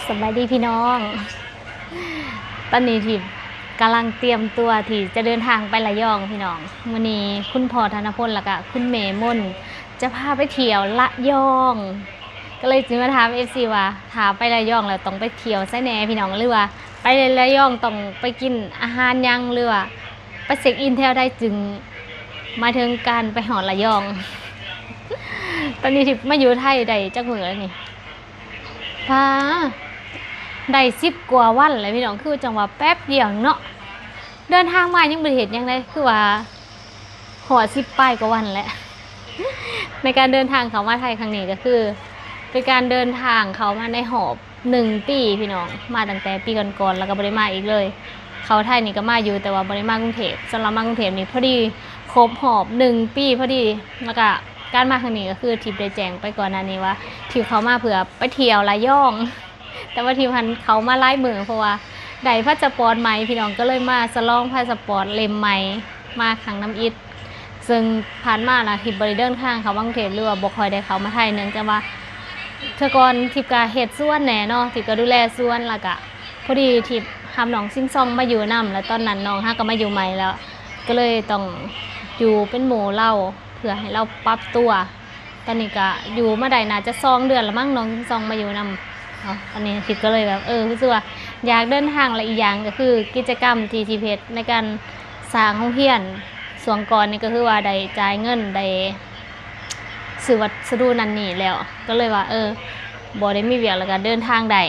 ສະບາຍດີພີ່ນ້ອງ, ຕອນນີ້ທິບກຳລັງຕຽມຕົວທີ່ຈະເດີນທາງໄປລະຍອງພີ່ນ້ອງ. ມື້ນີ້ຄຸນພໍ່ທະນະພົນ ແລ້ວກະຄຸນແມ່ມົນຈະພາໄປທ່ຽວລະຍອງ, ກໍເລີຍຊິມາຖາມເອັຟຊີວ່າ ຖ້າໄປລະຍອງແລ້ວຕ້ອງໄປທ່ຽວໃສແດ່ພີ່ນ້ອງ ຫຼືວ່າໄປລະຍອງຕ້ອງໄປກິນອາຫານຫຍັງ ຫຼືວ່າໄປເຊັກອິນແຖວໃດຈຶ່ງໝາຍເຖິງການໄປຮອດລະຍອງ. ຕອນນີ້ທິບມາຢູ່ໄທໄດ້ຈັກມື້ແລ້ວນີ້? ປາ ໄດ້ສິບກວ່າວັນແລ້ວພີ່ນ້ອງ, ຄືຈັ່ງວ່າແປັບດຽວເນາະ. ເດີນທາງມາຍັງບໍ່ໄດ້ເຮັດຫຍັງເລີຍ ຄືວ່າຮອດສິບປາຍກວ່າວັນແລ້ວ. ໃນການເດີນທາງເຂົ້າມາໄທຄັ້ງນີ້ ກໍຄືເປັນການເດີນທາງເຂົ້າມາໃນຮອບໜຶ່ງປີພີ່ນ້ອງ, ມາຕັ້ງແຕ່ປີກ່ອນໆ ແລ້ວກໍບໍ່ໄດ້ມາອີກເລີຍ. ເຂົ້າໄທນີ້ກໍມາຢູ່ ແຕ່ວ່າບໍ່ໄດ້ມາກຸງເທບ. ສຳລັບມາກຸງເທບນີ້ ພໍດີຄົບຮອບໜຶ່ງປີພໍດີ, ແລ້ວກໍ ການມາຄັ້ງນີ້ກໍຄືທິບໄດ້ແຈ້ງໄປກ່ອນໜ້ານີ້ວ່າ ທິບເຂົ້າມາເພື່ອໄປທ່ຽວລະຍອງ, ແຕ່ວ່າທິບຫັ້ນເຂົ້າມາຫຼາຍມື້ ເພາະວ່າໄດ້ພາສະປອດໃໝ່ພີ່ນ້ອງ, ກໍເລີຍມາສະຫຼອງພາສະປອດເຫຼັ້ມໃໝ່ມາຄັ້ງທຳອິດ. ເຊິ່ງຜ່ານມານະ ທິບບໍ່ໄດ້ເດີນທາງເຂົ້າມາກຸງເທບ ຫຼືວ່າບໍ່ຄ່ອຍໄດ້ເຂົ້າມາໄທ ເນື່ອງຈາກວ່າເທື່ອກ່ອນທິບກະເຮັດສວນແດ່ເນາະ, ທິບກະດູແລສວນ, ແລ້ວກະພໍດີທິບຮັບນ້ອງຊິງຊອງມາຢູ່ນຳ, ແລ້ວຕອນນັ້ນນ້ອງຫາກໍມາຢູ່ໃໝ່ແລ້ວ ກໍເລີຍຕ້ອງຢູ່ເປັນໝູ່ລາວ ເພື່ອໃຫ້ລາວປັບຕົວ. ຕອນນີ້ກະຢູ່ມາໄດ້ໜ້າຈະສອງເດືອນລະມັ້ງ, ນ້ອງຊິງຊອງມາຢູ່ນຳເນາະ. ຕອນນີ້ທິບກໍເລີຍແບບ ເອີ ຮູ້ສຶກວ່າຢາກເດີນທາງ ແລະ ອີກຢ່າງກໍຄືກິດຈະກຳທີ່ທິບເຮັດໃນການສ້າງໂຮງຮຽນຊ່ວງກ່ອນນີ້ ກໍຄືວ່າໄດ້ຈ່າຍເງິນ ໄດ້ຊື້ວັດສະດຸນັ້ນນີ້ແລ້ວ ກໍເລີຍວ່າ ເອີ ບໍ່ໄດ້ມີວຽກ ແລ້ວກໍເດີນທາງໄດ້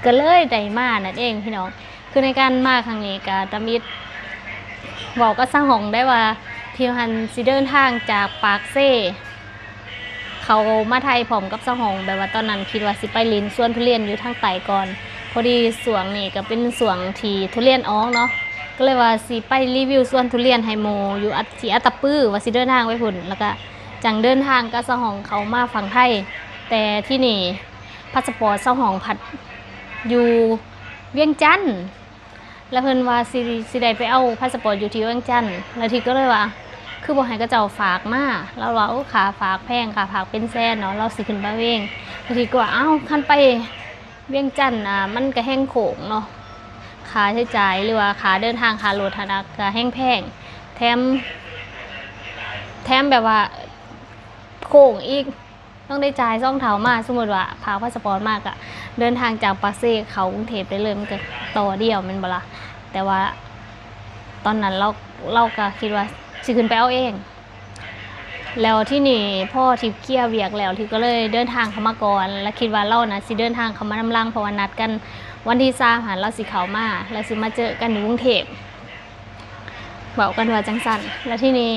ກໍເລີຍໄດ້ມານັ້ນເອງພີ່ນ້ອງ. ຄືໃນການມາຄັ້ງນີ້ກະທຳອິດເວົ້າກັບສາວຫອງໄດ້ວ່າ ທິບຫັ້ນຊິເດີນທາງຈາກປາກເຊເຂົ້າມາໄທພ້ອມກັບສາວຫອງ, ແບບວ່າຕອນນັ້ນຄິດວ່າຊິໄປຫຼິ້ນສວນທຸລຽນຢູ່ທາງໃຕ້ກ່ອນ. ພໍດີຊ່ວງນີ້ກະເປັນຊ່ວງທີ່ທຸລຽນອອກເນາະ, ກໍເລີຍວ່າຊິໄປຣີວິວສວນທຸລຽນໃຫ້ໝູ່ຢູ່ອັດ ທີ່ອັດຕະປື ວ່າຊິເດີນທາງໄປພຸ້ນ, ແລ້ວກະຈັ່ງເດີນທາງກັບສາວຫອງເຂົ້າມາຝັ່ງໄທ. ແຕ່ທີ່ນີ້ ພາສະປອດສາວຫອງພັດຢູ່ວຽງຈັນ ແລ້ວເພິ່ນວ່າຊິ ຊິໄດ້ໄປເອົາພາສະປອດຢູ່ທີ່ວຽງຈັນ, ແລ້ວທິບກໍເລີຍວ່າ ຄືບໍ່ໃຫ້ເຂົາເຈົ້າຝາກມາ? ລາວວ່າ ໂອ້ ຄ່າຝາກແພງ, ຄ່າຝາກເປັນແສນເນາະ, ລາວຊິຂຶ້ນໄປເອົາເອງ. ແລ້ວທິບກໍວ່າ ເອົ້າ ຄັນໄປວຽງຈັນ ອ່າ ມັນກໍແຮງໂຄ້ງເນາະ, ຄ່າໃຊ້ຈ່າຍ ຫຼືວ່າຄ່າເດີນທາງ ຄ່າລົດຫັ້ນນະ ກໍແຮງແພງ, ແຖມ ແຖມແບບວ່າໂຄ້ງອີກ. ຕ້ອງໄດ້ຈ່າຍສອງເທົ່າມາ. ສົມມຸດວ່າຝາກພາສະປອດມາ ກະເດີນທາງຈາກປາກເຊເຂົ້າກຸງເທບໄດ້ເລີຍ, ມັນກະຕໍ່ດຽວແມ່ນບໍ່ລະ? ແຕ່ວ່າຕອນນັ້ນລາວ ລາວກະຄິດວ່າຊິຂຶ້ນໄປເອົາເອງ. ແລ້ວທີ່ນີ້ພໍທິບເຄຍວຽກແລ້ວ ທິບກໍເລີຍເດີນທາງເຂົ້າມາກ່ອນ ແລ້ວຄິດວ່າລາວນະຊິເດີນທາງເຂົ້າມານຳຫຼັງ ເພາະວ່ານັດກັນວັນທີສາມຫັ້ນລາວຊິເຂົ້າມາ ແລ້ວຊິມາເຈີກັນຢູ່ກຸງເທບ ເວົ້າກັນວ່າຈັ່ງຊັ້ນ. ແລ້ວທີ່ນີ້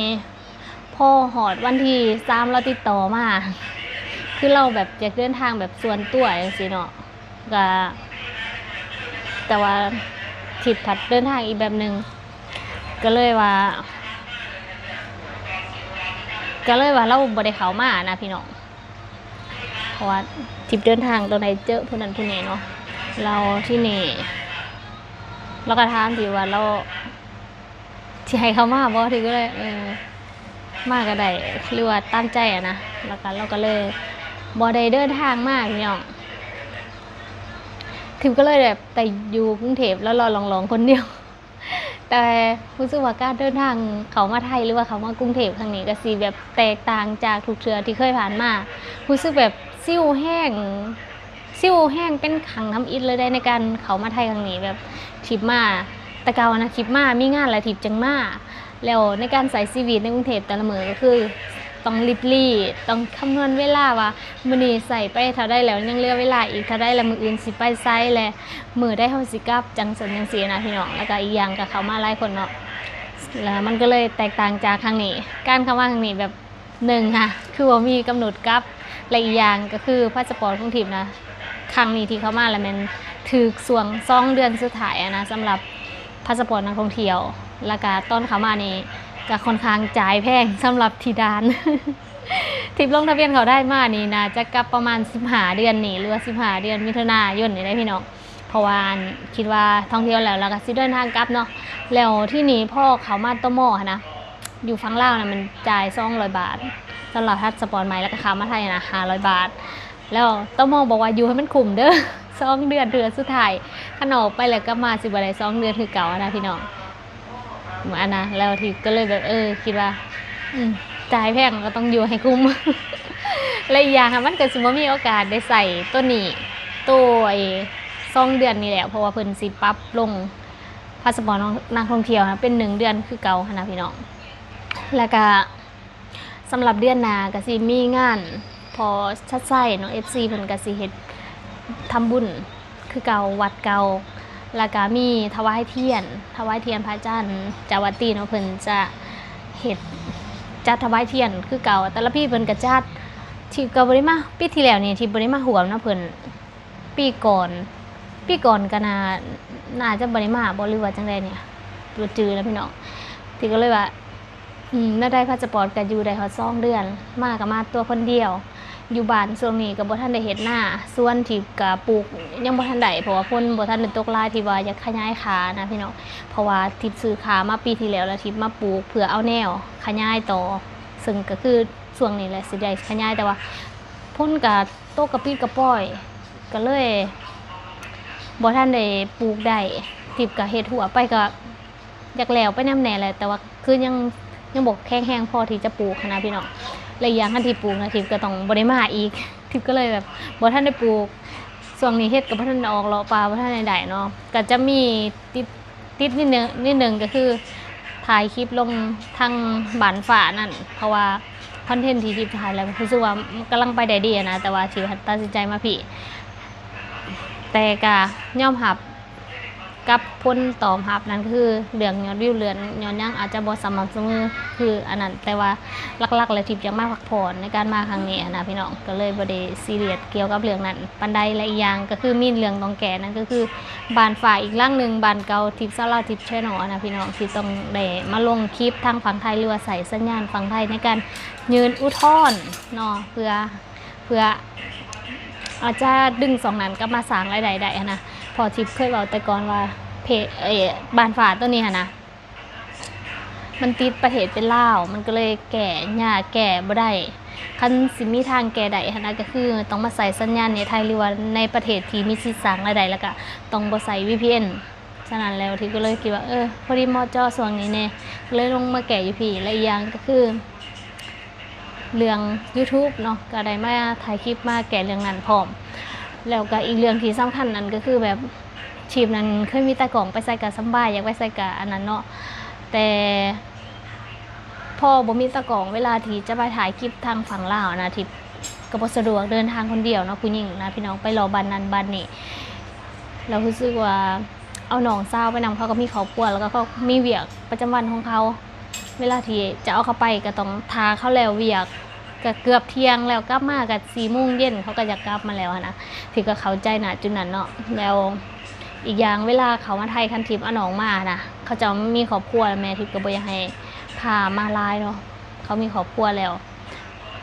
ພໍຮອດວັນທີສາມລາວຕິດຕໍ່ມາ ຄືລາວແບບຢາກເດີນທາງແບບສ່ວນຕົວຈັ່ງຊີ້ເນາະ, ກະ ແຕ່ວ່າທິບພັດເດີນທາງອີກແບບໜຶ່ງ ກະເລີຍວ່າ ກະເລີຍວ່າລາວບໍ່ໄດ້ເຂົ້າມານະພີ່ນ້ອງ, ເພາະວ່າທິບເດີນທາງຕອນໃດເຈີຜູ້ນັ້ນຜູ້ນີ້ເນາະ. ແລ້ວທີ່ນີ້ລາວກະຖາມທີ່ວ່າລາວ ຊິໃຫ້ເຂົ້າມາບໍ່? ທິບກໍເລີຍ ເອີ ມາກໍໄດ້ ຫຼືວ່າຕາມໃຈຫັ້ນນະ. ແລ້ວກໍລາວກໍເລີຍບໍ່ໄດ້ເດີນທາງມາພີ່ນ້ອງ, ທິບກໍເລີຍແບບໄດ້ຢູ່ກຸງເທບລອຍໆລ່ອງໆຄົນດຽວ. ແຕ່ຮູ້ສຶກວ່າການເດີນທາງເຂົ້າມາໄທ ຫຼືວ່າເຂົ້າມາກຸງເທບຄັ້ງນີ້ ກໍຊິແບບແຕກຕ່າງຈາກທຸກເທື່ອທີ່ເຄີຍຜ່ານມາ, ຮູ້ສຶກແບບຊິວແຮງ ຊິວແຮງເປັນຄັ້ງທຳອິດເລີຍເດ້ ໃນການເຂົ້າມາໄທຄັ້ງນີ້. ແບບທິບມາ ແຕ່ເກົ່ານະ ທິບມາມີງານແລ້ວທິບຈຶ່ງມາ, ແລ້ວໃນການໃຊ້ຊີວິດໃນກຸງເທບແຕ່ລະມື້ກໍຄືຕ້ອງລິບລີດ ຕ້ອງຄຳນວນເວລາວ່າມື້ນີ້ໃຊ້ໄປເທົ່າໃດແລ້ວ ຍັງເຫຼືອເວລາອີກເທົ່າໃດ ແລ້ວມື້ອື່ນຊິໄປໃສ ແລະ ມື້ໃດເຮົາຊິກັບ ຈັ່ງຊັ້ນຈັ່ງຊີ້ນະພີ່ນ້ອງ. ແລ້ວກໍອີກຢ່າງກໍເຂົ້າມາຫຼາຍຄົນເນາະ, ແລ້ວມັນກໍເລີຍແຕກຕ່າງຈາກຄັ້ງນີ້. ການເຂົ້າມາຄັ້ງນີ້ແບບ ໜຶ່ງຫະ ຄືບໍ່ມີກຳນົດກັບ ແລະ ອີກຢ່າງກໍຄືພາສະປອດຂອງທິບນະ ຄັ້ງນີ້ທີ່ເຂົ້າມາລະແມ່ນຖືກຊ່ວງສອງເດືອນສຸດທ້າຍຫັ້ນນະ ສຳລັບພາສະປອດນັກທ່ອງທ່ຽວ. ແລ້ວກະຕອນເຂົ້າມານີ້ກະຂ້ອນຂ້າງຈ່າຍແພງສຳລັບທີ່ດ່ານ. ທິບລົງທະບຽນເຂົ້າໄທມານີ້ ໜ້າຈະກັບປະມານສິບຫ້າເດືອນນີ້ ຫຼືວ່າສິບຫ້າເດືອນມິຖຸນາຍົນນີ້ແຫຼະພີ່ນ້ອງ. ເພາະວ່າ ອັນ ຄິດວ່າທ່ອງທ່ຽວແລ້ວ ແລ້ວກໍຊິເດີນທາງກັບເນາະ. ແລ້ວທີ່ນີ້ພໍເຂົ້າມາ ຕມ ຫັ້ນນະ ຢູ່ຝັ່ງລາວນະ ມັນຈ່າຍສອງຮ້ອຍບາດ ສຳລັບພາສະປອດໃໝ່ ແລ້ວກໍຂ້າມມາໄທນະ ຫ້າຮ້ອຍບາດ. ແລ້ວ ຕມ ບອກວ່າຢູ່ໃຫ້ມັນຄຸ້ມເດີ ສອງເດືອນເທື່ອສຸດທ້າຍ ຄັນອອກໄປແລ້ວກັບມາຊິບໍ່ໄດ້ສອງເດືອນຄືເກົ່ານະພີ່ນ້ອງ ອັນນະ ແລ້ວທິບກໍເລີຍແບບ ເອີ ຄິດວ່າ ອືມ ຈ່າຍແພງກໍຕ້ອງຢູ່ໃຫ້ຄຸ້ມ ແລະ ອີກຢ່າງຫັ້ນມັນກໍຊິບໍ່ມີໂອກາດໄດ້ໃຊ້ໂຕນີ້ ໂຕໄອ້ສອງເດືອນນີ້ແຫຼະ ເພາະວ່າເພິ່ນຊິປັບລົງພາສະປອດຂອງນັກທ່ອງທ່ຽວນະ ເປັນໜຶ່ງເດືອນຄືເກົ່າຫັ້ນນະພີ່ນ້ອງ ແລ້ວກະ ສຳລັບເດືອນໜ້າກໍຊິມີງານພໍ່ຊັດໄຊເນາະ ເອັຟຊີ ເພິ່ນກໍຊິເຮັດທຳບຸນຄືເກົ່າ ວັດເກົ່າ ແລ້ວກໍມີຖວາຍທຽນ ຖວາຍທຽນພະອາຈານຈາວາຕີເນາະ ເພິ່ນຈະເຮັດ ຈັດຖວາຍທຽນຄືເກົ່າ ແຕ່ລະປີເພິ່ນກໍຈັດ ທິບກໍບໍ່ໄດ້ມາ ປີທີ່ແລ້ວນີ້ທິບບໍ່ໄດ້ມາຮ່ວມນຳເພິ່ນ ປີກ່ອນ ປີກ່ອນກໍໜ້າ ໜ້າຈະບໍ່ໄດ້ມາບໍ ຫຼືວ່າຈັ່ງໃດນີ້ ບໍ່ຈື່ແລ້ວພີ່ນ້ອງ ທິບກໍເລີຍວ່າ ອືມ ແນວໃດພາສະປອດກໍຢູ່ໄດ້ຮອດສອງເດືອນ ມາກໍມາຕົວຄົນດຽວ ຢູ່ບ້ານຊ່ວງນີ້ກໍບໍ່ທັນໄດ້ເຮັດນາ ສວນທິບກໍປູກຍັງບໍ່ທັນໄດ້ ເພາະວ່າຝົນບໍ່ທັນໄດ້ຕົກຫຼາຍ ທີ່ວ່າຢາກຂະຫຍາຍຂານະພີ່ນ້ອງ ເພາະວ່າທິບຊື້ຂາມາປີທີ່ແລ້ວ ແລ້ວທິບມາປູກເພື່ອເອົາແນວຂະຫຍາຍຕໍ່ ເຊິ່ງກໍຄືຊ່ວງນີ້ແຫຼະຊິໄດ້ຂະຫຍາຍ ແຕ່ວ່າຝົນກໍຕົກກະປິດກະປອຍ ກໍເລີຍບໍ່ທັນໄດ້ປູກໄດ້ ທິບກໍເຮັດຮົ້ວໄປກໍ ຢາກແລ້ວໄປນຳແດ່ແຫຼະ ແຕ່ວ່າຄືຍັງ ຍັງບໍ່ແຂງແຮງພໍທີ່ຈະປູກຫັ້ນນະພີ່ນ້ອງ ແລະ ອີກຢ່າງຄັນທີ່ປູກນະ ທິບກໍຕ້ອງບໍ່ໄດ້ມາອີກ ທິບກໍເລີຍແບບບໍ່ທັນໄດ້ປູກ ຊ່ວງນີ້ເຫັດກໍບໍ່ທັນໄດ້ອອກ ເລາະປ່າບໍ່ທັນໄດ້ໄດ້ເນາະ ກໍຈະມີຕິດ ຕິດນິດໜຶ່ງ ນິດໜຶ່ງກໍຄືຖ່າຍຄລິບລົງທາງບ້ານຟ້ານັ້ນ ເພາະວ່າຄອນເທັນທີ່ທິບຖ່າຍແລ້ວ ຮູ້ສຶກວ່າກຳລັງໄປໄດ້ດີນະ ແຕ່ວ່າທິບຕັດສິນໃຈມາພີ້ ແຕ່ກໍຍອມຮັບ ກັບຜົນຕອບຮັບນັ້ນ ກໍຄືເລື່ອງຍອດວິວ ເລື່ອງຍອດຫຍັງອາດຈະບໍ່ສະໝ່ຳສະເໝີຄືອັນນັ້ນ ແຕ່ວ່າຫຼັກໆແລ້ວທິບຢາກມາພັກຜ່ອນໃນການມາຄັ້ງນີ້ຫັ້ນນະພີ່ນ້ອງ ກໍເລີຍບໍ່ໄດ້ຊີຣຽສກ່ຽວກັບເລື່ອງນັ້ນປານໃດ ແລະ ອີກຢ່າງກໍຄືມີເລື່ອງຕ້ອງແກ້ ນັ້ນກໍຄືບ້ານຟ້າອີກຫຼັງໜຶ່ງ ບ້ານເກົ່າທິບ ສາວລາວທິບ Channel ຫັ້ນນະພີ່ນ້ອງ ທີ່ຕ້ອງໄດ້ມາລົງຄລິບທາງຝັ່ງໄທ ຫຼືວ່າໃຊ້ສັນຍານຝັ່ງໄທໃນການຍື່ນອຸທອນເນາະ ເພື່ອ ເພື່ອອາດຈະດຶງຊ່ອງນັ້ນກັບມາສ້າງລາຍໄດ້ໄດ້ຫັ້ນນະ ເພາະທີ່ເຄີຍເວົ້າແຕ່ກ່ອນວ່າ ເພ ເອີ ບ້ານຟ້າໂຕນີ້ຫັ້ນນະ ມັນຕິດປະເທດເປັນລາວ ມັນກໍເລີຍແກ້ຍາກ ແກ້ບໍ່ໄດ້ ຄັນຊິມີທາງແກ້ໄດ້ຫັ້ນນະ ກໍຄືຕ້ອງມາໃຊ້ສັນຍານເນັດໄທ ຫຼືວ່າໃນປະເທດທີ່ມີສິດສ້າງລາຍໄດ້ ແລ້ວກໍຕ້ອງບໍ່ໃຊ້ ວີພີເອັນ ສະນັ້ນແລ້ວ ທິບກໍເລີຍຄິດວ່າ ເອີ ພໍດີເໝາະເຈາະຊ່ວງນີ້ແດ່ ກໍເລີຍລົງມາແກ້ຢູ່ພີ້ ແລະ ອີກຢ່າງກໍຄື ເລື່ອງ YouTube ເນາະ ກໍໄດ້ມາຖ່າຍຄລິບມາແກ້ເລື່ອງນັ້ນພ້ອມ ແລ້ວກໍອີກເລື່ອງທີ່ສຳຄັນນັ້ນກໍຄືແບບ ທິບນັ້ນເຄີຍມີຕາກ້ອງ ໄປໃສກໍສຳບາຍ ຢາກໄປໃສກໍອັນນັ້ນເນາະ ແຕ່ພໍບໍ່ມີຕາກ້ອງ ເວລາທີ່ຈະໄປຖ່າຍຄລິບທາງຝັ່ງລາວນະ ທິບກໍບໍ່ສະດວກ ເດີນທາງຄົນດຽວເນາະ ຜູ້ຍິງນະ ພີ່ນ້ອງ ໄປເລາະບ້ານນັ້ນບ້ານນີ້ ແລ້ວຮູ້ສຶກວ່າ ເອົານ້ອງສາວໄປນຳ ເຂົາກໍມີຄອບຄົວ ແລ້ວກໍເຂົາມີວຽກປະຈຳວັນຂອງເຂົາ ເວລາທີ່ຈະເອົາເຂົາໄປກໍຕ້ອງຖ້າເຂົາແລ້ວວຽກ ກໍເກືອບທ່ຽງແລ້ວ ກັບມາກໍສີ່ໂມງເຢັນ ເຂົາກໍຢາກກັບມາແລ້ວຫັ້ນນະ ທີ່ກໍເຂົ້າໃຈນະຈຸດນັ້ນເນາະ ແລ້ວອີກຢ່າງເວລາເຂົາມາໄທ ຄັນທິບເອົານ້ອງມານະ ເຂົາເຈົ້າມີຄອບຄົວ ແມ່ທິບກໍບໍ່ຢາກໃຫ້ພາມາຫຼາຍເນາະ ເຂົາມີຄອບຄົວແລ້ວ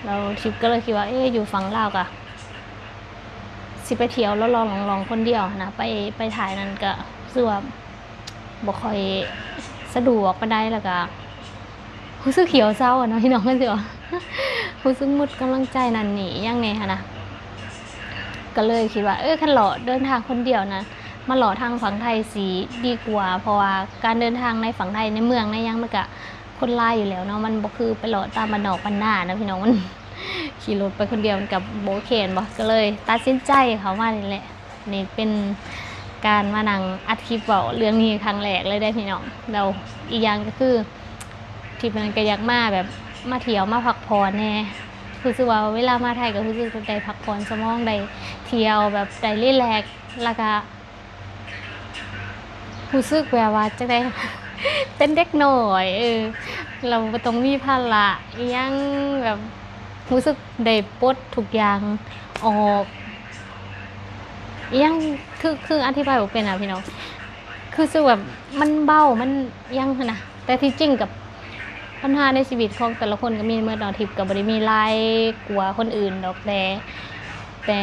ແລ້ວທິບກໍເລີຍຄິດວ່າ ເອ ຢູ່ຝັ່ງລາວກໍ ຊິໄປທ່ຽວເລາະໆລ່ອງໆຄົນດຽວຫັ້ນນະ ໄປ ໄປຖ່າຍນັ້ນກະຮູ້ສຶກວ່າບໍ່ຄ່ອຍສະດວກປານໃດ ແລ້ວກະຮູ້ສຶກຂຽວເຊົາຫັ້ນນະ ພີ່ນ້ອງ ເພິ່ນຊິວ່າ ຮູ້ສຶກໝົດກຳລັງໃຈນັ້ນນີ້ຫຍັງແດ່ຫັ້ນນະ ກະເລີຍຄິດວ່າ ເອີ ຄັນເລາະເດີນທາງຄົນດຽວນະ ມາເລາະທາງຝັ່ງໄທຊິດີກວ່າ ເພາະວ່າການເດີນທາງໃນຝັ່ງໄທ ໃນເມືອງໃນຫຍັງ ມັນກະຄົນຫຼາຍຢູ່ແລ້ວເນາະ ມັນບໍ່ຄືໄປເລາະຕາມບ້ານນອກບ້ານນານະ ພີ່ນ້ອງ ມັນ ຂີ່ລົດໄປຄົນດຽວມັນກໍບໍ່ໂອເຄແມ່ນບໍ່ ກໍເລີຍຕັດສິນໃຈເຂົ້າມານີ້ແຫຼະ ນີ້ເປັນການມານັ່ງອັດຄລິບເວົ້າເລື່ອງນີ້ຄັ້ງແລກເລີຍເດ້ພີ່ນ້ອງ ແລ້ວອີກຢ່າງກໍຄື ທິບນັ້ນກໍຢາກມາແບບມາທ່ຽວມາພັກຜ່ອນແດ່ ຮູ້ສຶກວ່າເວລາມາໄທກໍຮູ້ສຶກໄດ້ພັກຜ່ອນສະໝອງ ໄດ້ທ່ຽວແບບໄດ້ຣີແລັກ ແລ້ວກໍ ຮູ້ສຶກແບບວ່າຈັ່ງໃດ ເປັນເດັກນ້ອຍ ເອີ ແລ້ວບໍ່ຕ້ອງມີພາລະອີ່ຫຍັງ ແບບຮູ້ສຶກໄດ້ປົດທຸກຢ່າງອອກ ອີ່ຫຍັງ ຄື ຄືອະທິບາຍບໍ່ເປັນອະພີ່ນ້ອງ ຄືຮູ້ສຶກແບບມັນເບົາ ມັນຫຍັງຫັ້ນນະ ແຕ່ທີ່ຈິງກັບ ບັນຫາໃນຊີວິດຂອງແຕ່ລະຄົນກໍມີໝົດເນາະ ທິບກໍບໍ່ໄດ້ມີຫຼາຍກວ່າຄົນອື່ນດອກ ແຕ່ ແຕ່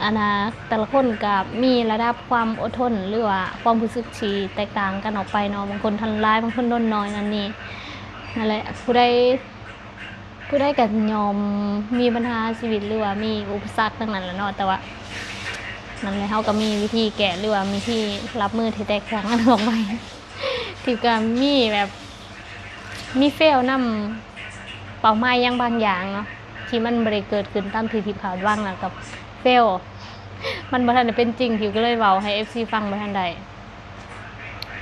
ອັນນະ ແຕ່ລະຄົນກໍມີລະດັບຄວາມອົດທົນ ຫຼືວ່າຄວາມຮູ້ສຶກທີ່ແຕກຕ່າງກັນອອກໄປເນາະ ບາງຄົນທົນຫຼາຍ ບາງຄົນທົນໜ້ອຍ ນັ້ນນີ້ ນັ້ນແຫຼະ ຜູ້ໃດ ຜູ້ໃດກໍຍ່ອມມີບັນຫາຊີວິດ ຫຼືວ່າມີອຸປະສັກທັງນັ້ນແຫຼະເນາະ, ແຕ່ວ່ານັ້ນແຫຼະ ເຮົາກໍມີວິທີແກ້ ຫຼືວ່າມີວິທີຮັບມືທີ່ແຕກຕ່າງກັນອອກໄປ. ທິບກໍມີແບບ ມີເຟວນຳເປົ້າໝາຍຫຍັງບາງຢ່າງເນາະ ທີ່ມັນບໍ່ໄດ້ເກີດຂຶ້ນຕາມທີ່ທິບຄາດຫວັງ ແລ້ວກໍເຟວ ມັນບໍ່ທັນໄດ້ເປັນຈິງ ທິບກໍເລີຍເວົ້າໃຫ້ເອັຟຊີຟັງບໍ່ທັນໄດ້.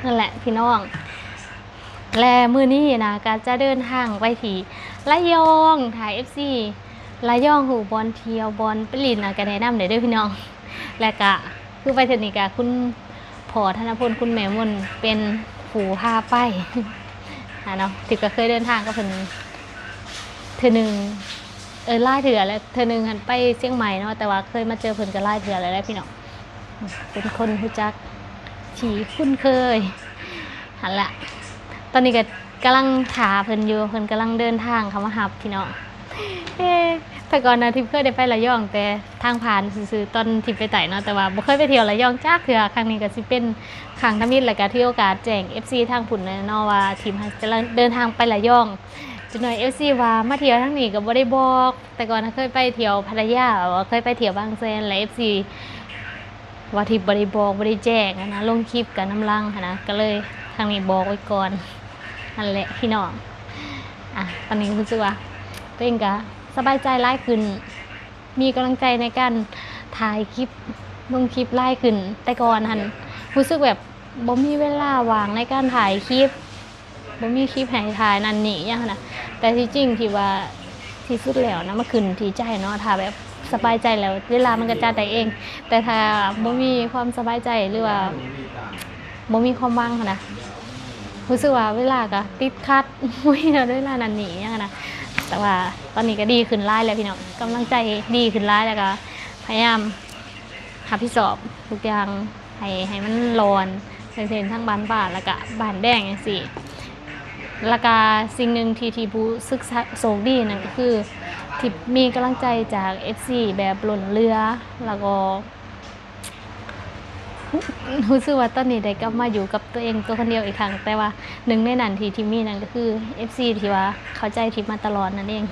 ນັ້ນແຫຼະພີ່ນ້ອງ ແລະ ມື້ນີ້ນະ ກໍຈະເດີນທາງໄປທີ່ລະຍອງ. ຖ້າເອັຟຊີລະຍອງຮູ້ບ່ອນທ່ຽວ ບ່ອນໄປຫຼິ້ນນະ ກໍແນະນຳໄດ້ເດີພີ່ນ້ອງ. ແລະ ກະຄືໄປເທື່ອນີ້ກະ ຄຸນພໍ່ທະນະພົນ ຄຸນແມ່ມົນ ເປັນຜູ້ພາໄປຫັ້ນເນາະ. ທິບກໍເຄີຍເດີນທາງກັບເພິ່ນເທື່ອໜຶ່ງ ເອີ ຫຼາຍເທື່ອແລ້ວ. ເທື່ອໜຶ່ງຫັ້ນໄປຊຽງໃໝ່ເນາະ, ແຕ່ວ່າເຄີຍມາເຈີເພິ່ນກໍຫຼາຍເທື່ອແລ້ວແຫຼະພີ່ນ້ອງ. ເປັນຄົນຮູ້ຈັກທີ່ຄຸ້ນເຄີຍຫັ້ນລະ. ຕອນນີ້ກໍກຳລັງຖ້າເພິ່ນຢູ່, ເພິ່ນກຳລັງເດີນທາງເຂົ້າມາຮັບພີ່ນ້ອງ. ເອີ ແຕ່ກ່ອນນະ ທິບເຄີຍໄດ້ໄປລະຍອງແຕ່ທາງຜ່ານຊື່ໆ ຕອນທິບໄປໄຕ້ເນາະ, ແຕ່ວ່າບໍ່ເຄີຍໄປທ່ຽວລະຍອງຈັກເທື່ອ. ຄັ້ງນີ້ກໍຊິເປັນຄັ້ງທຳອິດ ແລ້ວກໍຖືໂອກາດແຈ້ງເອັຟຊີທາງພຸ້ນແຫຼະເນາະ ວ່າທິບຈະເດີນທາງໄປລະຍອງ. ຈັກໜ້ອຍເອັຟຊີວ່າມາທ່ຽວທາງນີ້ກໍບໍ່ໄດ້ບອກ. ແຕ່ກ່ອນນະເຄີຍໄປທ່ຽວພັດທະຍາ ວ່າເຄີຍໄປທ່ຽວບາງແສນ ແລະ ເອັຟຊີ ວ່າທິບບໍ່ໄດ້ບອກ ບໍ່ໄດ້ແຈ້ງຫັ້ນນະ, ລົງຄລິບກັນນຳຫຼັງຫັ້ນນະ, ກໍເລີຍທາງນີ້ບອກໄວ້ກ່ອນ. ນັ້ນແຫຼະພີ່ນ້ອງ ອາ ຕອນນີ້ຮູ້ສຶກວ່າຕົວເອງກໍສະບາຍໃຈຫຼາຍຂຶ້ນ, ມີກຳລັງໃຈໃນການຖ່າຍຄລິບ ລົງຄລິບຫຼາຍຂຶ້ນ. ແຕ່ກ່ອນຫັ້ນຮູ້ສຶກແບບບໍ່ມີເວລາວ່າງໃນການຖ່າຍຄລິບ ບໍ່ມີຄລິບໃຫ້ຖ່າຍນັ້ນນີ້ຫຍັງຫັ້ນນະ. ແຕ່ທີ່ຈິງທີ່ວ່າທີ່ສຸດແລ້ວນະ ມາຂຶ້ນທີ່ໃຈເນາະ, ຖ້າແບບສະບາຍໃຈແລ້ວ ເວລາມັນກໍຈັດໄດ້ເອງ. ແຕ່ຖ້າບໍ່ມີຄວາມສະບາຍໃຈ ຫຼືວ່າບໍ່ມີຄວາມຫວັງຫັ້ນນະ, ຮູ້ສຶກວ່າເວລາກໍຕິດຂັດ ບໍ່ມີເວລານັ້ນນີ້ຫຍັງຫັ້ນນະ. ແຕ່ວ່າຕອນນີ້ກໍດີຂຶ້ນຫຼາຍແລ້ວພີ່ນ້ອງ, ກຳລັງໃຈດີຂຶ້ນຫຼາຍ ແລ້ວກໍພະຍາຍາມ ຮັບຜິດຊອບທຸກຢ່າງໃຫ້ ໃຫ້ມັນຫຼອນ ຢ່າງເຊັ່ນທັງບ້ານປ້າ ແລ້ວກະບ້ານແດງຈັ່ງຊີ້. ແລ້ວກະສິ່ງໜຶ່ງທີ່ ທີ່ຮູ້ສຶກໂຊກດີນັ້ນກໍຄື ທີ່ມີກຳລັງໃຈຈາກເອັຟຊີແບບລົ້ນເຫຼືອ ແລ້ວກໍຮູ້ສຶກວ່າຕອນນີ້ໄດ້ກັບມາຢູ່ກັບຕົວເອງຕົວຄົນດຽວອີກຄັ້ງ. ແຕ່ວ່າໜຶ່ງໃນນັ້ນທີ່ ທີ່ມີນັ້ນກໍຄືເອັຟຊີທີ່ວ່າເຂົ້າໃຈທິບມາຕະຫຼອດນັ້ນເອງ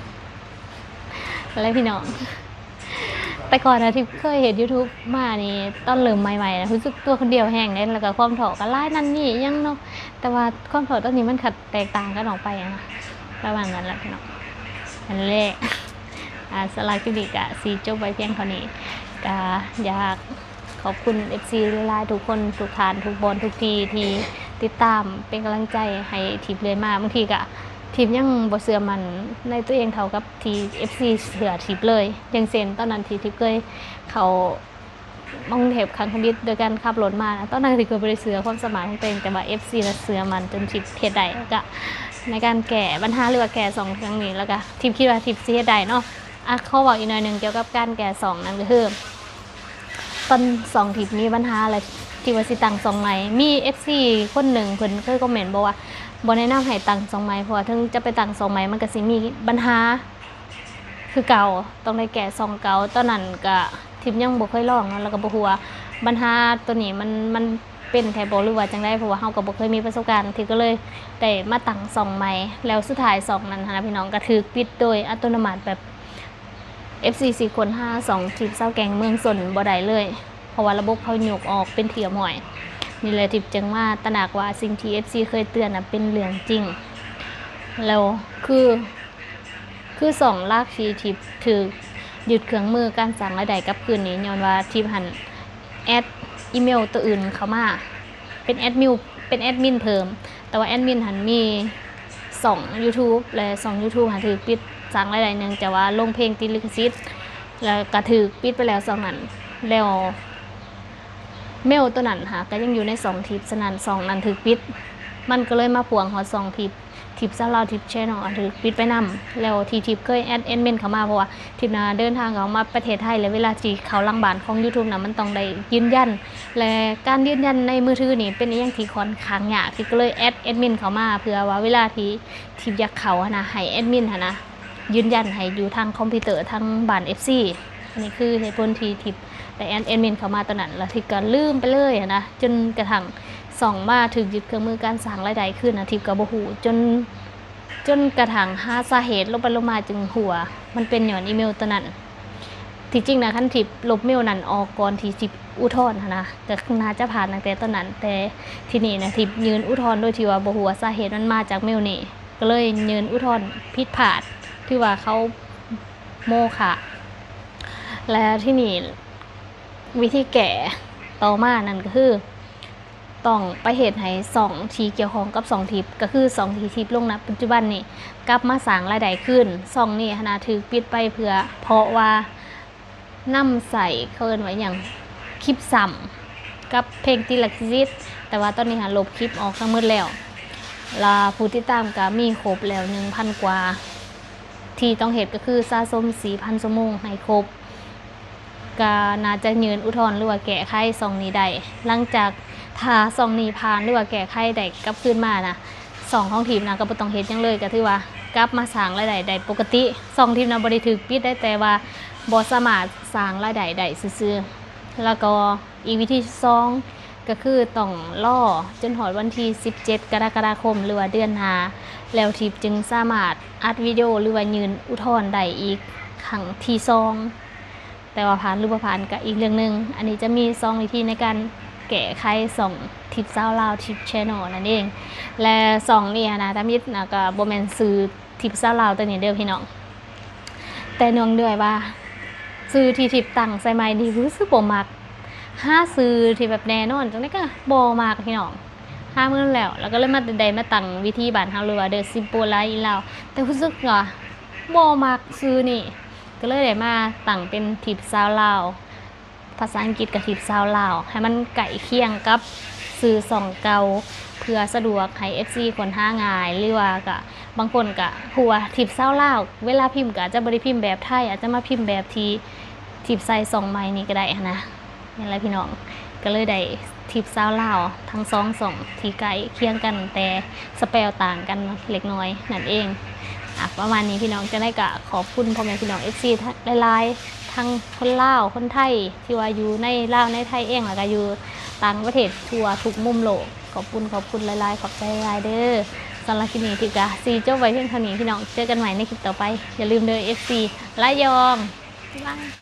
ແລະ ພີ່ນ້ອງ. ແຕ່ກ່ອນນະ ທີ່ເຄີຍເຮັດ YouTube ມານີ້ ຕອນເລີ່ມໃໝ່ໆນະ ຮູ້ສຶກຕົວຄົນດຽວແຮງເດ້ ແລ້ວກໍຄວາມທໍ້ກໍຫຼາຍນັ້ນນີ້ຫຍັງເນາະ. ແຕ່ວ່າຄວາມທໍ້ຕອນນີ້ມັນຄັດແຕກຕ່າງກັນອອກໄປນະ ປະມານນັ້ນແຫຼະພີ່ນ້ອງ. ນັ້ນແຫຼະ ອາ ສຳລັບຄລິບນີ້ກະຊິຈົບໄວ້ພຽງເທົ່ານີ້. ກະຢາກຂອບຄຸນເອັຟຊີຫຼາຍໆ ທຸກຄົນ ທຸກທ່ານ ທຸກບ່ອນ ທຸກທີ່ ທີ່ຕິດຕາມເປັນກຳລັງໃຈໃຫ້ທິບເລື້ອຍມາ. ບາງທີກະ ທິບຍັງບໍ່ເຊື່ອໝັ້ນໃນຕົວເອງເທົ່າກັບ ທີ່ເອັຟຊີເຊື່ອທິບເລີຍ. ຢ່າງເຊັ່ນຕອນນັ້ນທີ່ທິບເຄີຍເຂົ້າມາກຸງເທບຄັ້ງທຳອິດໂດຍການຂັບລົດມານະ, ຕອນນັ້ນທິບກໍບໍ່ໄດ້ເຊື່ອຄວາມສາມາດຂອງຕົວເອງ, ແຕ່ວ່າເອັຟຊີນະເຊື່ອໝັ້ນຈົນທິບເຮັດໄດ້. ແລ້ວກະໃນການແກ້ບັນຫາ ຫຼືວ່າແກ້ຊ່ອງຄັ້ງນີ້ ແລ້ວກະທິບຄິດວ່າທິບຊິເຮັດໄດ້ເນາະ. ອາ ຂໍເວົ້າອີກໜ້ອຍໜຶ່ງກ່ຽວກັບການແກ້ຊ່ອງນັ້ນ ກໍຄື ຕອນຊ່ອງທີ່ມີບັນຫາ ແລະ ທີ່ວ່າຊິຕັ້ງຊ່ອງໃໝ່ ມີເອັຟຊີຄົນໜຶ່ງເພິ່ນເຄີຍຄອມເມັນບອກວ່າ ບໍ່ແນະນຳໃຫ້ຕັ້ງຊ່ອງໃໝ່ ເພາະວ່າເຖິງຈະໄປຕັ້ງຊ່ອງໃໝ່ ມັນກໍຊິມີບັນຫາຄືເກົ່າ, ຕ້ອງໄດ້ແກ້ຊ່ອງເກົ່າ. ຕອນນັ້ນກະທິບຍັງບໍ່ເຄີຍລອງເນາະ ແລ້ວກໍບໍ່ຮູ້ວ່າບັນຫາໂຕນີ້ມັນ ມັນເປັນແທ້ບໍ່ ຫຼືວ່າຈັ່ງໃດ ເພາະວ່າເຮົາກໍບໍ່ເຄີຍມີປະສົບການ. ທິບກໍເລີຍໄດ້ມາຕັ້ງຊ່ອງໃໝ່ ແລ້ວສຸດທ້າຍຊ່ອງນັ້ນຫັ້ນນະ ພີ່ນ້ອງ ກໍຖືກປິດໂດຍອັດຕະໂນມັດ ແບບ ເອັຟຊີຊິຄົ້ນຫາຊ່ອງທິບຊາວແກ່ງເມືອງຊົນບໍ່ໄດ້ເລີຍ ເພາະວ່າລະບົບເຂົາຍົກອອກເປັນທີ່ຮຽບຮ້ອຍ. ນີ້ແຫຼະ ທິບຈຶ່ງມາຕະໜັກວ່າສິ່ງທີ່ເອັຟຊີເຄີຍເຕືອນນະເປັນເລື່ອງຈິງ. ແລ້ວຄື ຄືຊ່ອງຫຼັກທີ່ທິບຖືກຍຶດເຄື່ອງມືການສ້າງລາຍໄດ້ກັບຄືນນີ້ ຍ້ອນວ່າທິບຫັ້ນແອັດອີເມວໂຕອື່ນເຂົ້າມາ ເປັນແອັດມິວ ເປັນແອັດມິນເພີ່ມ. ແຕ່ວ່າແອັດມິນຫັ້ນມີຊ່ອງຢູທູບ ແລະ ຊ່ອງຢູທູບຫັ້ນຖືກປິດສ້າງລາຍໄດ້ ເນື່ອງຈາກວ່າລົງເພງຕິດລິຂະສິດ ແລ້ວກະຖືກປິດໄປແລ້ວຊ່ອງນັ້ນ. ແລ້ວເມວໂຕນັ້ນຫາກະຍັງຢູ່ໃນຊ່ອງທິບ, ສະນັ້ນຊ່ອງນັ້ນຖືກປິດ ມັນກໍເລີຍມາພ່ວງຮອດຊ່ອງທິບ ທິບຊາວລາວ ທິບແຊນແນວ ອັນຖືກປິດໄປນຳ. ແລ້ວທີ່ທິບເຄີຍແອັດແອັດມິນເຂົ້າມາ ເພາະວ່າທິບນະເດີນທາງເຂົ້າມາປະເທດໄທ ແລະ ເວລາທີ່ເຂົ້າຫຼັງບ້ານຂອງຢູທູບນະ ມັນຕ້ອງໄດ້ຢືນຢັນ ແລະ ການຢືນຢັນໃນມືຖືນີ້ເປັນອີ່ຫຍັງທີ່ຂ້ອນຂ້າງຍາກ. ທິບກໍເລີຍແອັດແອັດມິນເຂົ້າມາ ເພື່ອວ່າເວລາທີ່ທິບຢາກເຂົ້າຫັ້ນນະ ໃຫ້ແອັດມິນຫັ້ນນະຢືນຢັນໃຫ້ຢູ່ທາງຄອມພິວເຕີທາງບ້ານເອັຟຊີ. ອັນນີ້ຄືເຫດຜົນທີ່ທິບໄດ້ແອັດແອັດມິນເຂົ້າມາຕອນນັ້ນ ແລ້ວທິບກໍລືມໄປເລີຍຫັ້ນນະ ຈົນກະທັ່ງ ຊ່ອງມາຖືກຍຶດເຄື່ອງມືການສ້າງລາຍໄດ້ຄືນນະ ທິບກໍບໍ່ຮູ້ ຈົນ ຈົນກະທັ່ງຫາສາເຫດລົງໄປລົງມາຈຶ່ງຮູ້ວ່າມັນເປັນຍ້ອນອີເມວໂຕນັ້ນ. ທີ່ຈິງນະ ຄັນທິບລົບເມວນັ້ນອອກກ່ອນທີ່ທິບອຸທອນຫັ້ນນະ ກະໜ້າຈະຜ່ານຕັ້ງແຕ່ຕອນນັ້ນ, ແຕ່ທີນີ້ນະ ທິບຍື່ນອຸທອນໂດຍທີ່ວ່າບໍ່ຮູ້ວ່າສາເຫດມັນມາຈາກເມວນີ້ ກະເລີຍຍື່ນອຸທອນຜິດພາດ ຖືວ່າເຂົາໂມຄະ. ແລະ ທີນີ້ວິທີແກ້ຕໍ່ມານັ້ນກະຄື ຕ້ອງໄປເຮັດໃຫ້ຊ່ອງທີ່ກ່ຽວຂ້ອງກັບຊ່ອງທິບ ກະຄືຊ່ອງທີ່ທິບລົງນະປັດຈຸບັນນີ້ ກັບມາສ້າງລາຍໄດ້ຄືນ. ຊ່ອງນີ້ຫັ້ນນະຖືກປິດໄປເພື່ອ ເພາະວ່ານຳໃຊ້ ເຂົາເອີ້ນວ່າຫຍັງ ຄລິບຊ້ຳກັບເພງຕິດລິຂະສິດ, ແຕ່ວ່າຕອນນີ້ຫັ້ນລົບຄລິບອອກທັງໝົດແລ້ວ ລະຜູ້ຕິດຕາມກະມີຄົບແລ້ວໜຶ່ງພັນກວ່າ. ທີ່ຕ້ອງເຮັດກະຄືສະສົມສີ່ພັນຊົ່ວໂມງໃຫ້ຄົບ ກະໜ້າຈະຍື່ນອຸທອນ ຫຼືວ່າແກ້ໄຂຊ່ອງນີ້ໄດ້. ຫຼັງຈາກ ຖ້າຊ່ອງນີ້ຜ່ານ ຫຼືວ່າແກ້ໄຂໄດ້ກັບຄືນມານະ ຊ່ອງຂອງທິບນະກະບໍ່ຕ້ອງເຮັດຫຍັງເລີຍ ກະຖືວ່າກັບມາສ້າງລາຍໄດ້ໄດ້ປົກກະຕິ. ຊ່ອງທິບນະບໍ່ໄດ້ຖືກປິດໄດ໋ ແຕ່ວ່າບໍ່ສາມາດສ້າງລາຍໄດ້ໄດ້ຊື່ໆ. ລະກະອີກວິທີສອງ ກະຄືຕ້ອງລໍຈົນຮອດວັນທີສິບເຈັດ ກະລະກະດາຄົມ ຫຼືວ່າເດືອນໜ້າ ແລ້ວທິບຈຶ່ງສາມາດອັດວິດີໂອ ຫຼືວ່າຍື່ນອຸທອນໄດ້ອີກຄັ້ງທີສອງ. ແຕ່ວ່າຜ່ານ ຫຼືບໍ່ຜ່ານກະອີກເລື່ອງໜຶ່ງ. ອັນນີ້ຈະມີສອງວິທີໃນການແກ້ໄຂຊ່ອງທິບຊາວລາວ ທິບແຊນແນວນັ້ນເອງ. ແລະ ຊ່ອງນີ້ຫັ້ນນະ ທຳອິດນະກະບໍ່ແມ່ນຊື່ທິບຊາວລາວໂຕນີ້ເດີພີ່ນ້ອງ, ແຕ່ເນື່ອງດ້ວຍວ່າຊື່ທີ່ທິບຕັ້ງໃສ່ໃໝ່ນີ້ ຮູ້ສຶກບໍ່ມັກ. ຫາຊື່ທີ່ແບບແນ່ນອນຈັ່ງໃດກະບໍ່ມັກພີ່ນ້ອງ. ຫາເບິ່ງແລ້ວ ລະກະເລີຍມາ ໄດ້ມາຕັ້ງວິທີບ້ານເຮົາ ຫຼືວ່າ The Simple Life in Lao ແຕ່ຮູ້ສຶກວ່າບໍ່ມັກຊື່ນີ້ ກະເລີຍໄດ້ມາຕັ້ງເປັນທິບຊາວລາວ ພາສາອັງກິດກະທິບຊາວລາວ ໃຫ້ມັນໃກ້ຄຽງກັບຊື່ຊ່ອງເກົ່າ ເພື່ອສະດວກໃຫ້ເອັຟຊີຄົ້ນຫາງ່າຍ ຫຼືວ່າກະບາງຄົນກະຮູ້ວ່າທິບຊາວລາວ ເວລາພິມກະອາດຈະບໍ່ໄດ້ພິມແບບໄທ ອາດຈະມາພິມແບບທີ່ທິບໃສ່ຊ່ອງໃໝ່ນີ້ກະໄດ້ຫັ້ນນະ. ນີ້ແຫຼະພີ່ນ້ອງ ກະເລີຍໄດ້ທິບຊາວລາວທັງສອງຊ່ອງທີ່ໃກ້ຄຽງກັນ ແຕ່ສະເປວຕ່າງກັນເລັກນ້ອຍນັ້ນເອງ. ອາ ປະມານນີ້ພີ່ນ້ອງ, ຈັ່ງໃດກະຂອບຄຸນພໍ່ແມ່ພີ່ນ້ອງເອັຟຊີຫຼາຍໆ ທັງຄົນລາວ ຄົນໄທ ທີ່ວ່າຢູ່ໃນລາວ ໃນໄທເອງ ລະກະຢູ່ຕ່າງປະເທດທົ່ວທຸກມຸມໂລກ. ຂອບຄຸນ ຂອບຄຸນຫຼາຍໆ ຂອບໃຈຫຼາຍເດີ. ສຳລັບຄລິບນີ້ທິບກະຊິຈົບໄວ້ພຽງເທົ່ານີ້ພີ່ນ້ອງ, ເຈີກັນໃໝ່ໃນຄລິບຕໍ່ໄປ. ຢ່າລືມເດີ ເອັຟຊີລະຍອງ. ບາຍບາຍ.